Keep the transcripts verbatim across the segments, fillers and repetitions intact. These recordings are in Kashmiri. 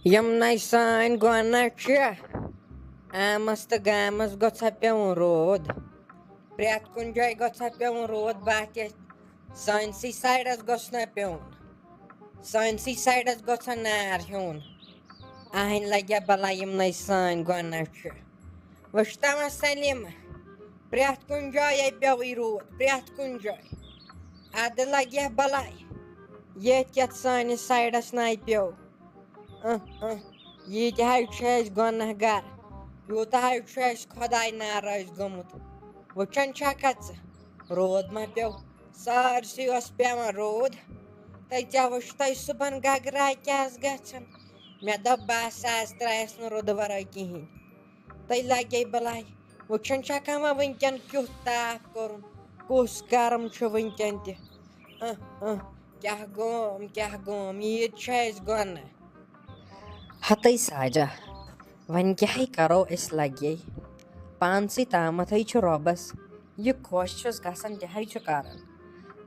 یِمنَے سٲنۍ گۄناہ چھِ۔ آمَس تہٕ گامَس گوٚژھ ہا پیوٚن روٗد۔ پرٛٮ۪تھ کُنہِ جایہِ گوٚژھ ہا پیوٚن روٗد۔ باتھِ سٲنۍسٕے سایڈَس گوٚژھ نہ پیوٚن۔ سٲنۍسٕے سایڈَس گوٚژھ ہا نار ہیوٚن۔ اَہَنۍ لَگہِ ہا بَلاے، یِمنَے سٲنۍ گۄناہ چھِ۔ وٕچھتَوا سلیمہ، پرٛٮ۪تھ کُنہِ جایہِ پیوٚوٕے روٗد، پرٛٮ۪تھ کُنہِ جایہِ۔ اَدٕ لَگہِ ہا بَلاے، ییٚتہِ کٮ۪تھ سٲنِس سایڈَس نَے پیوٚو۔ اہ، اہ، ییٖتیٛاہ حظ چھِ أسۍ گۄناہ گار، یوٗتاہ حظ چھُ اَسہِ خۄداے ناراض گوٚمُت۔ وٕچھان چھَکھا ژٕ، روٗد ما پیوٚو؟ سٲرسٕے اوس پٮ۪وان روٗد۔ تہٕ ژےٚ وٕچھتَے صُبحن گگراے کیٛاہ آسہٕ گژھان؟ مےٚ دوٚپ، بہٕ ہسا آز ترٛایَس نہٕ روٗدٕ وَرٲے کِہیٖنۍ۔ تہٕ لَگے بَلاے، وٕچھان چھَکھا وۄنۍ وٕنکٮ۪ن کیُتھ تاپھ کوٚرُن، کُس گرم چھُ وٕنکٮ۪ن تہِ۔ اہ، اہ، کیٛاہ گوم، کیٛاہ گوم، ییٖتۍ چھِ اَسہِ گۄناہ۔ ہَتَے ساجا، وۄنۍ کیٛاہ ہے کَرو أسۍ لَگے؟ پانسٕے تامَتھٕے چھُ رۄبَس، یہِ خۄش چھُس گژھان تہِ ہے چھُ کَران۔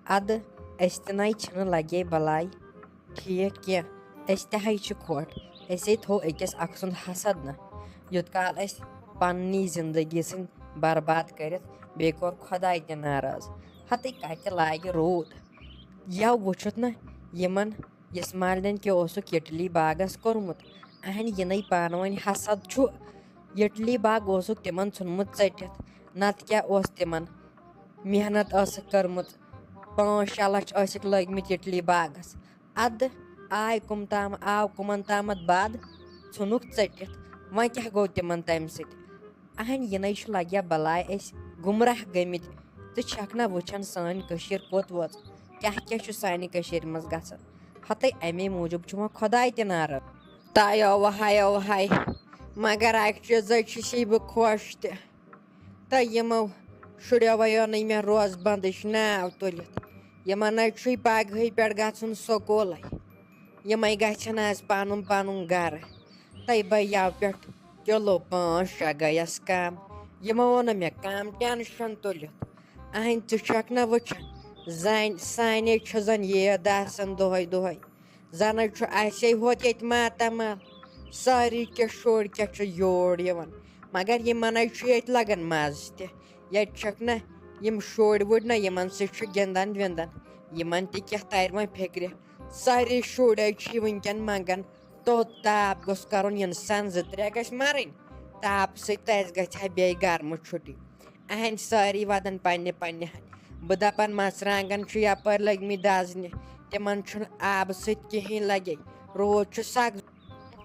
اَدٕ أسۍ تہِ نَے چھِنہٕ لَگے بَلاے ٹھیٖک کینٛہہ، أسۍ تہِ ہے چھِ کھۄٹھ۔ أسے تھوٚو أکِس اَکھ سُنٛد حسد نہ، یوٚت کال اَسہِ پنٛنی زندگی سٕنٛدۍ برباد کٔرِتھ بیٚیہِ کوٚر خۄداے تہِ ناراض۔ ہَتٕے کَتہِ لاگہِ روٗد؟ یَو وٕچھُتھ نہ یِمَن یَس مالِنٮ۪ن کیٛاہ اوسُکھ یِٹلی باغَس کوٚرمُت۔ اَہَنۍ یِنَے پانہٕ ؤنۍ حسد چھُ۔ یِٹلی باغ اوسُکھ تِمَن ژھُنمُت ژٔٹِتھ، نَتہٕ کیٛاہ اوس تِمَن محنت ٲسٕکھ کٔرمٕژ، پانٛژھ شےٚ لَچھ ٲسِکھ لٲگۍ مٕتۍ یِٹلی باغَس۔ اَدٕ آے کُم تام، آو کُمَن تامَتھ بَد، ژھُنُکھ ژٔٹِتھ۔ وۄنۍ کیٛاہ گوٚو تِمَن تَمہِ سۭتۍ؟ اَہَنۍ یِنَے چھُ لَگیا بَلاے أسۍ گُمراہ گٔمٕتۍ۔ ژٕ چھَکھ نہ وٕچھان سٲنۍ کٔشیٖر کوٚت وٲژ، کیٛاہ کیٛاہ چھُ سانہِ کٔشیٖرِ منٛز گژھان؟ ہَتَے اَمے موٗجوٗب چھُ وۄنۍ خۄداے تہِ ناراض۔ تایو وہایو وہاے، مگر اَکہِ چیٖزَے چھُسی بہٕ خۄش تہِ۔ تہٕ یِمو شُریو وَیو نہٕ مےٚ روزٕ بَندٕچ ناو تُلِتھ۔ یِمَن نَے چھُے پَگہٕے پٮ۪ٹھ گژھُن سکوٗلَے۔ یِمَے گژھن آز پَنُن پَنُن گَرٕ۔ تَے بہٕ یَوٕ پٮ۪ٹھ کِلوٗ پانٛژھ شےٚ گٔیَس کَم۔ یِمو ووٚن نہٕ مےٚ کَم ٹٮ۪نشَن تُلِتھ۔ اَہَنۍ ژٕ چھَکھ نہ وٕچھان، زَنہِ سانے چھِ زَن یید آسان دۄہَے دۄہَے۔ زَنَے چھُ اَسے ہوت ییٚتہِ ماتامال۔ سٲری کیٛاہ شُرۍ کیٛاہ چھِ یور یِوان، مگر یِمَن حظ چھُ ییٚتہِ لَگان مَزٕ تہِ۔ ییٚتہِ چھَکھ نہ یِم شُرۍ وُرۍ نہ یِمَن سۭتۍ چھُ گِنٛدان وِنٛدان۔ یِمَن تہِ کیٛاہ تَرِ وۄنۍ فِکرِ۔ سٲری شُرۍ حظ چھِ وٕنکٮ۪ن منٛگان، توٚت تاپھ گوٚژھ کَرُن، یِنہٕ سَن زٕ ترٛےٚ گژھِ مَرٕنۍ، تاپہٕ سۭتۍ تہِ اَسہِ گژھِ ہا بیٚیہِ گرمہٕ چھُٹی۔ اَہَنٛدۍ سٲری وَدان پنٛنہِ پنٛنہِ ہَنہِ۔ بہٕ دَپان، مَرژٕوانٛگَن چھُ یَپٲرۍ لٔگۍ مٕتۍ دَزنہِ، تِمَن چھُنہٕ آبہٕ سۭتۍ کِہیٖنۍ لَگے، روٗد چھُ سَگ۔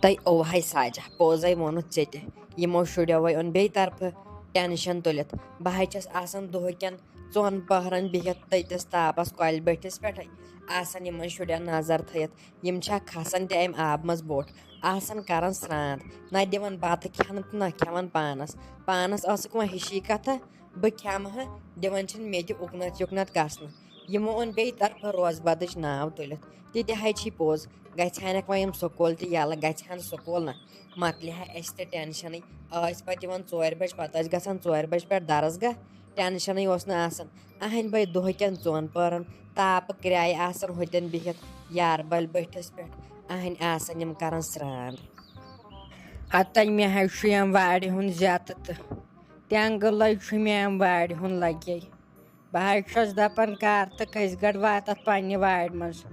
تَے اوٚوہَے ساجہ، پوٚزَے ووٚنُتھ ژےٚ تہِ۔ یِمو شُریو وَے اوٚن بیٚیہِ طرفہٕ ٹٮ۪نشَن تُلِتھ۔ بہٕ حظ چھَس آسان دۄہہٕ کٮ۪ن ژۄن پٔہرَن بِہِتھ تٔتِس تاپَس کۄلہِ بٔٹھِس پٮ۪ٹھَے، آسان یِمَن شُرٮ۪ن نظر تھٲیِتھ۔ یِم چھا کھسان تہِ اَمہِ آبہٕ منٛز بوٚٹھ، آسان کران سرٛان، نہ دِوان بَتہٕ کھٮ۪نہٕ تہٕ نہ کھٮ۪وان پانَس۔ پانَس ٲسٕکھ وۄنۍ ہِشی کَتھا، بہٕ کھٮ۪مہٕ ہا، دِوان چھِنہٕ مےٚ تہِ اُکنَتھ یُکنَتھ گژھنہٕ۔ یِمو اوٚن بیٚیہِ طرفہٕ روزٕ بَدٕچ ناو تُلِتھ۔ تہِ تہِ حظ چھی پوٚز، گژھِ ہا نَکھ وۄنۍ یِم سکوٗل تہِ یَلہٕ، گژھِ ہَن سکوٗل نہ، مۄکلہِ ہا اَسہِ تہِ ٹٮ۪نشَنٕے۔ ٲسۍ پَتہٕ یِوان ژورِ بَجہِ، پَتہٕ ٲسۍ گژھان ژورِ بَجہِ پٮ۪ٹھ درس گاہ، ٹٮ۪نشَنٕے اوس نہٕ آسان۔ اَہَنٛدۍ بَے دۄہہٕ کٮ۪ن ژۄن پٔہرَن تاپہٕ کرٛایہِ آسان ہوٚتٮ۪ن بِہِتھ یارٕ بَلہِ بٔٹھِس پٮ۪ٹھ، اَہَنٛدۍ آسان یِم کران سرٛان۔ ہَتَے مےٚ حظ چھُ یِم وارِ ہُنٛد زیتہٕ تہٕ تٮ۪نٛگہٕ لَے چھُ مےٚ یِم وارِ ہُنٛد لَگے۔ بہٕ حظ چھَس دَپان، کر تہٕ کٔژِ گَڑِ واتَتھ پنٛنہِ وارِ منٛز؟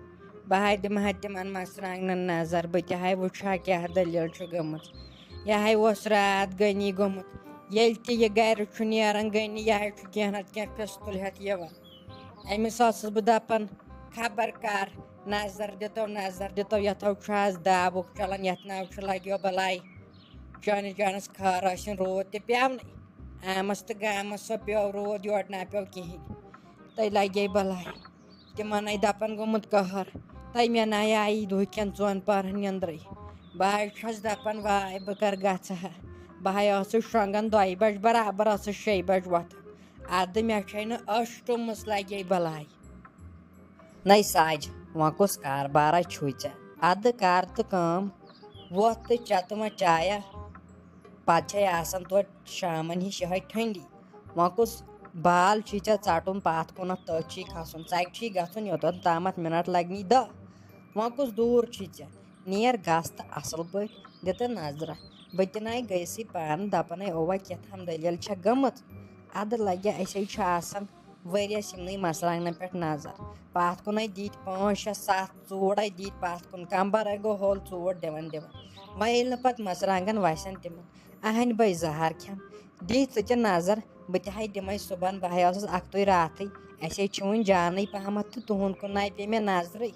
بہٕ حظ دِمہٕ ہا تِمَن مَرژٕوانٛگنَن نظر، بہٕ تہِ حظ وٕچھِ ہا کیٛاہ دٔلیٖل چھُ گٔمٕژ۔ یہِ حظ اوس راتھ غنی گوٚمُت۔ ییٚلہِ تہِ یہِ گَرِ چھُ نیران غنی، یہِ حظ چھُ کینٛہہ نَتہٕ کینٛہہ پِستُل ہٮ۪تھ یِوان۔ أمِس ٲسٕس بہٕ دَپان، خبر کر، نظر دِتو، نظر دِتو، یَتھ حظ چھُ آز داوُک چَلان، یَتھ ناو چھُ لَگیو بَلاے۔ چٲنِس جانَس خٲر ٲسِن، روٗد تہِ پیوٚو نہٕ، آمَس تہٕ گامَس سۄ پیوٚو روٗد، یورٕ نہ پیوٚو کِہیٖنۍ۔ تَے لَگے بَلاے۔ تِمَن ہے دَپان گوٚمُت قہر، تَے مےٚ نَے آیی دُہہٕ کٮ۪ن ژۄن پَہرَن نِندرٕے۔ بہٕ حظ چھَس دَپان، واے، بہٕ کَر گژھٕ ہا؟ بہٕ ہَے ٲسٕس شۄنٛگان دۄیہِ بَجہِ، برابر ٲسٕس شیٚیہِ بَجہِ وۄتھان۔ اَدٕ مےٚ چھَے نہٕ ٲشٹومٕژ، لَگے بَلاے۔ نَے ساجہِ، وۄنۍ کُس کاربارا چھُے ژےٚ؟ اَدٕ کر تہٕ کٲم، وۄتھ تہٕ چَتہٕ وۄنۍ چایا۔ پَتہٕ چھَے آسان توتہِ شامَن ہِش یِہوٚے ٹھنٛڈی۔ وۄنۍ کُس بال چھُے ژےٚ ژَٹُن پَتھ کُنَتھ، تٔتھۍ چھُے کھَسُن، ژَکہِ چھُے گژھُن، یوٚتَن تامَتھ مِنَٹ لَگنی دَہ۔ وۄنۍ کُس دوٗر چھُے ژےٚ؟ نیر گژھ تہٕ اَصٕل پٲٹھۍ دِ تہٕ نظرہ۔ بہٕ تہِ نَے گٔیسٕے پانہٕ، دَپَن ہے اووا کیٛاہ تام دٔلیٖل چھےٚ گٔمٕژ۔ اَدٕ لَگہِ اَسے چھُ آسان ؤریَس یِمنٕے مَرژٕوانٛگنَن پٮ۪ٹھ نظر۔ پَتھ کُنَے دِتۍ پانٛژھ شےٚ سَتھ ژوٗڑَے دِتۍ پَتھ کُن، کَمبَرَے گوٚو ہول ژوٗڑ دِوان دِوان۔ وۄنۍ ییٚلہِ نہٕ پَتہٕ مَرژٕوانٛگَن وَسن تِمَن، اَہَنۍ بٔے زَہر کھٮ۪م۔ دِ ژٕ تہِ نظر، بہٕ تہِ ہَے دِمَے صُبحن، بہٕ ہَے ٲسٕس اَکھتُے راتھٕے۔ اَسے چھِ وٕنہِ جانٕے پَہمَتھ تہٕ تُہُنٛد کُن نَے پیٚیہِ مےٚ نظرٕے۔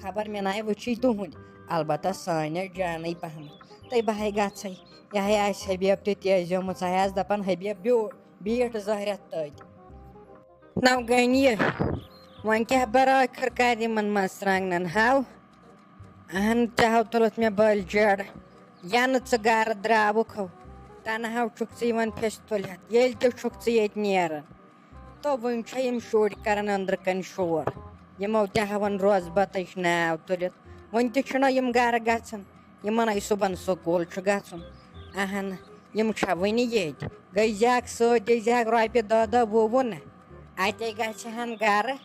خبر مےٚ نَے وٕچھُے تُہُنٛد، البتہ سانٮ۪و جانٕے پَہمَتھ۔ تہٕ بہٕ ہَے گژھَے، یہِ ہَے آسہِ حبیب تہِ تیزیومُت، سۄ ہَے آسہِ دَپان، "حبیب بیوٗٹھ، بیٖٹھ زَہرٮ۪تھ تٔتۍ۔" نو گٔنۍ یہِ، وۄنۍ کیٛاہ بَرٕ ٲخٕر کار یِمَن مَرژٕوانٛگنَن ہاو؟ اہن، ژےٚ ہاو تُلُتھ مےٚ بٔلۍ جیڈ، یَنہٕ ژٕ گَرٕ درٛاوُکھ ہو، تَنہٕ ہاو چھُکھ ژٕ یِوان پھیٚسہِ تُلِتھ، ییٚلہِ تہِ چھُکھ ژٕ ییٚتہِ نیران۔ تو وٕنۍ چھِ یِم شُرۍ کَران أنٛدرٕ کَنۍ شور، یِمو تہِ ہاوَن روزٕ بَتٕچ ناو تُلِتھ۔ وٕنہِ تہِ چھِنہ یِم گَرٕ گژھان، یِمَن ہے صُبحن سکوٗل چھُ گژھُن۔ اہن، یِم چھا وٕنہِ ییٚتہِ؟ گٔے زیکھ سۭتۍ، دِ زیکھ رۄپیہِ دَہ دَہ وُہ وُہ نہ۔ اَتے گژھِ ہَن گَرٕ،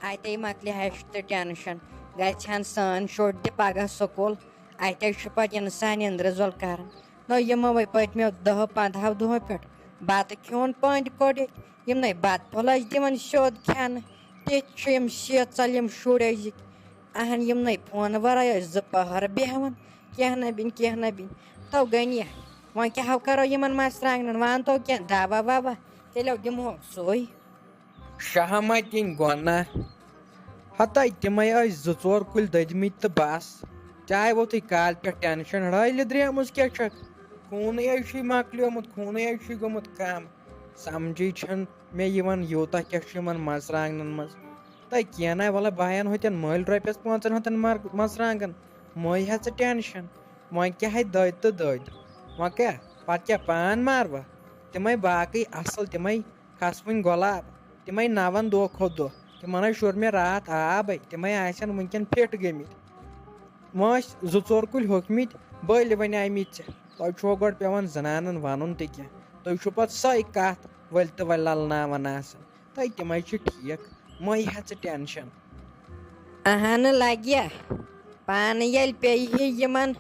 اَتے مۄکلہِ ہَش تہٕ ٹٮ۪نشَن۔ گژھِ ہَن سٲنۍ شُرۍ تہِ پَگاہ سکوٗل، اَتے چھُ پَتہٕ اِنسان اِندرٕ زوٚل کَران۔ نہ، یِمو وۄنۍ پٔتمیو دَہو پنٛدہو دۄہو پٮ۪ٹھ بَتہٕ کھیوٚن پٔنٛدۍ کوٚڑِتھ، یِم نَے بَتہٕ پھوٚل ٲسۍ دِوان سیوٚد کھٮ۪نہٕ۔ تِتھۍ چھِ یِم شیٖژَل یِم شُرۍ أزِکۍ۔ اَہَن، یِم نَے فونہٕ وَرٲے ٲسۍ زٕ پَہَر بیٚہوان۔ کینٛہہ نہ بِنۍ، کینٛہہ نہ بِنۍ۔ تو گٔنی، وۄنۍ کیٛاہ ہو کَرو یِمَن مَرژٕوانٛگنَن؟ وَن تو کینٛہہ دَوا وَوا، تیٚلہِ دِمہوکھ سُے۔ شہمتٕنۍ گۄناہ۔ ہتاے تِمے ٲسۍ زٕ ژور کُلۍ دٔدمٕتۍ تہٕ بس۔ چاے ووتُے کالہِ پٮ۪ٹھ ٹینشن۔ ہڑٲے لیٚدریمٕژ کیٛاہ چھکھ؟ خوٗنٕے ہے چھُے مۄکلیومُت، خوٗنٕے ہے چھُے گوٚمُت کم۔ سمجھے چھُنہٕ مےٚ یِوان یوٗتاہ کیٛاہ چھُ یِمن مرژٕوانٛگنن منٛز۔ تہٕ کینٛہہ ناے، وَلہٕ بہٕ ہٮ۪ن ہوتٮ۪ن مٔلۍ رۄپیس پانٛژن ہتن مر-، مرژٕوانٛگن۔ مٔہۍ ہہ ژٕ ٹینشن۔ وۄنۍ کیٛاہ ہے دٔدۍ تہٕ دٔدۍ۔ وۄنۍ کیٛاہ؟ پتہٕ کیٛاہ پان ماروا؟ تِمے باقٕے اصل، تِمے کھس وٕنۍ گۄلاب، تِمے نوان دۄہ کھۄتہٕ دۄہ۔ تِمن ہے شوٚر مےٚ راتھ آبے، تِمے آسن وٕنکٮ۪ن فِٹ گٔمٕتۍ۔ وۄنۍ ٲسۍ زٕ ژور کُلۍ ہوٚکھمٕتۍ، بٔلۍ وۄنۍ آمٕتۍ ژےٚ۔ تۄہہِ چھُو گۄڈٕ پٮ۪وان زنانن ونُن تہِ کینٛہہ، تُہۍ چھِو پتہٕ سۄے کتھ ؤلۍ تہٕ ؤلۍ للناوان آسان۔ تہٕ تِمے چھِ ٹھیٖک، مہ ہےٚ ژٕ ٹینشن۔ اہنہٕ لگہِ، پانہٕ ییٚلہِ پیٚیہِ ہے یِمن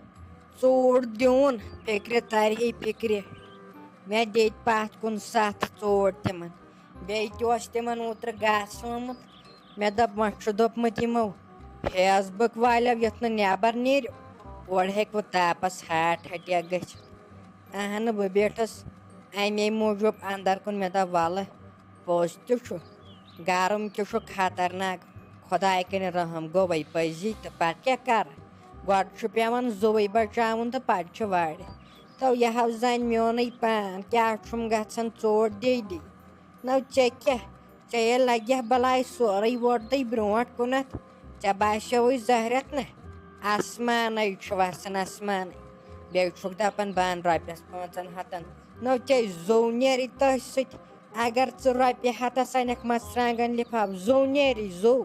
ژوٗر دیُن، فِکرِ ترِ ہے فِکرِ۔ مےٚ دِتۍ پتھ کُن ستھ ژوٗر تِمن۔ بیٚیہِ تہِ اوس تِمن اوترٕ گاسہٕ آمُت۔ مےٚ دوٚپ، وۄنۍ چھُ دوٚپمُت یِمو فیس بُک والیو، یُتھ نہٕ نٮ۪بر نیرِو، اورٕ ہیٚکہِ وۄنۍ تاپس ہارٹ اٹیک گٔژھِتھ۔ اہنہٕ، بہٕ بیٖٹھٕس امے موٗجوٗب اندر کُن۔ مےٚ دوٚپ، ولہٕ، پوٚز تہِ چھُ، گرم تہِ چھُ خطرناک۔ خۄداے کٔرِن رحم، گوٚوَے پٔزی، تہٕ پتہٕ کیٛاہ کرٕ؟ گۄڈٕ چھُ پٮ۪وان زُوٕے بچاوُن تہٕ پتہٕ چھُ وارِ۔ تو یہِ ہاو زن میونٕے پان، کیٛاہ چھُم گژھان ژوٹ دے دے۔ نو ژےٚ کیٛاہ؟ ژےٚ ییٚلہِ لگہِ ہا بلاے سورُے ووتُے برونٛٹھ کُنتھ، ژےٚ باسیوٕے زہرٮ۪تھ نہ؟ آسمانے چھُ وسان آسمانے۔ بیٚیہِ چھُکھ دپان بہٕ انہٕ رۄپیس پانٛژن ہتن۔ نو ژےٚ زوٚو نیرِ تٔتھۍ سۭتۍ۔ اگر ژٕ رۄپیہِ ہتس انکھ مرژٕوانٛگن لفاف، زوٚو نیرِ زوٚو۔